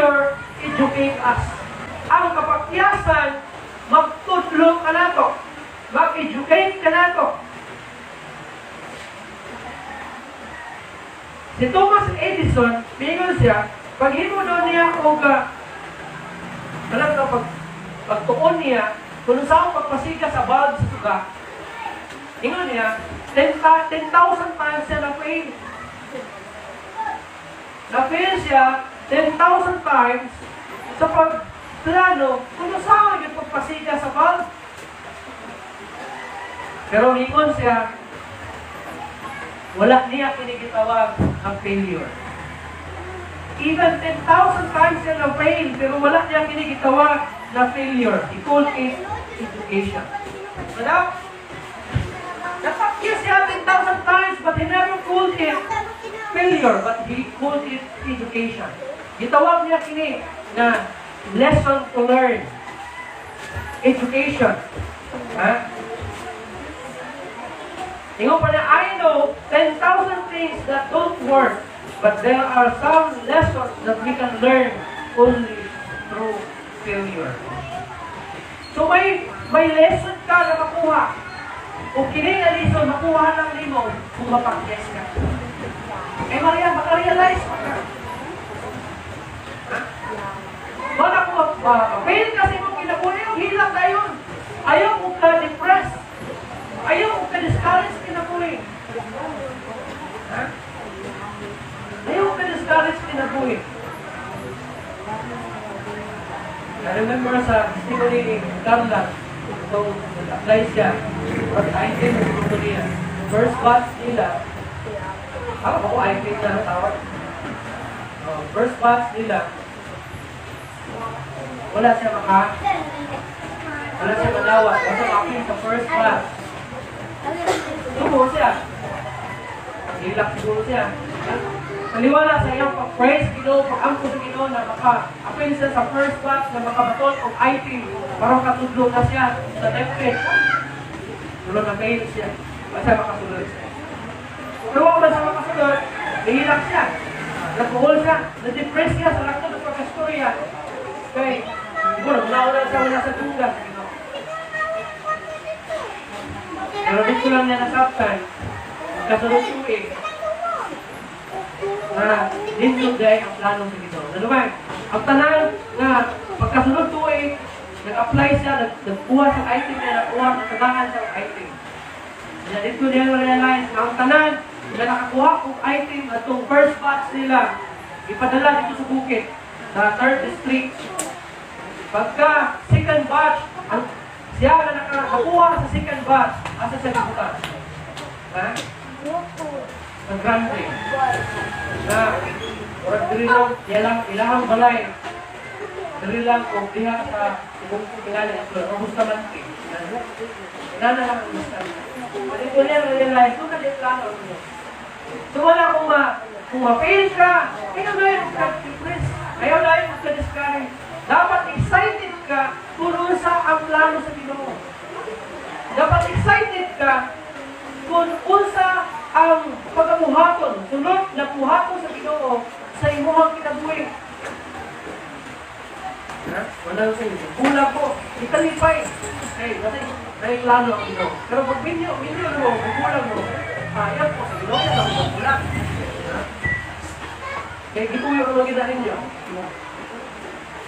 Failure educate us. Ang kapakyasan, magtudlo ka nato. Mag-educate ka nato. Si Thomas Edison, mingon siya, paghimo daw niya og alam ka, pagtuon niya, kung saan pagpasiga sa bulb sa suga, ingon niya, 10,000 times siya na-fail. Na-fail siya 10,000 times sa pagplano kung saan yung pagpasiga sa bulb. Pero ingon siya, wala niya kinigitawag ang failure. Even 10,000 times siya na-fail, pero wala niya kinigitawag na failure. He called it education. Wala? Napakya siya 10,000 times, but he never called it failure, but he called it education. Gitawag niya kini na lesson to learn. Education. Ha? Ingon pa niya, "I know 10,000 things that don't work, but there are some lessons that we can learn only through failure." So may lesson ka na makuha. O kini nga lesson, makuha lang nimo kung mapakyas ka. Eh Maria, makarealize pa ka. Ha? Wala kung ma-fail kasi mo kinabuhi, yung hilak na yun. Ayaw mo ka depressed. Ayaw mo ka discouraged kinabuhi. Ha? Ayaw mo ka discouraged kinabuhi. I remember sa testimony ni Carla, so nag-apply siya, but IT na siguro niya. First batch nila, ako ako IT na tawag. Oh, first batch nila, wala siya madawat, wala siya ma sa first batch. Tubo siya. Hilak siguro siya. Taliwala sa iyang pag-praise Ginoo, pag-ampo sa Ginoo na maka-apil siya sa first batch na makabaton og IT para makatudlo na siya sa DepEd. Pero na-fail siya. Wala siya makasulod. Pero wala siya makasulod, nahilak siya. Nagkuhol siya, na-depress siya sa lakto ng pagkastorya. Kay, siguro, wala siya wala sa tungga sa Ginoo. Pero dito lang niya nasabtan, kasunod tuig, na nindot dahil ang plano sa Ginoo. Ano ba? Ang tanan nga pagkasunod tuig, nag-apply siya, nagkuha sa item niya, nakuha sa tagaan sa item. Kaya dito niya na-realize na ang tanan na nakakuha og item atong first batch nila, ipadala dito sa bukid, sa third district. Pagka second batch, ang siya na nakakuha sa second batch, asa siya gibutan? Ha? Sa Grande. Na, murag diri lang, ilang, ilahang balay. Diri lang og diha sa ibong tingali sa Bustamante. Wala na lang ang Bustamante. Pwede ko niya realize, kung kaya plano niyo. So wala kung ma-fail ka, ayaw na yung ka-depress, ayaw na yung ka-discourage. Dapat excited ka kung unsa ang plano sa Ginoo. Dapat excited ka kung unsa ang pagabuhaton, sunod na buhaton sa Ginoo sa imuhang kinabuhi. Ha? Wala sa inyo. Bulag ko, ikalipay. Hey, kasi may plano ang Ginoo. Pero pag minyo, minyo mo, bulag mo, ayaw ko sa Ginoo, yan ang bulag. Ha? Kaya gituyo ko lang kita ninyo.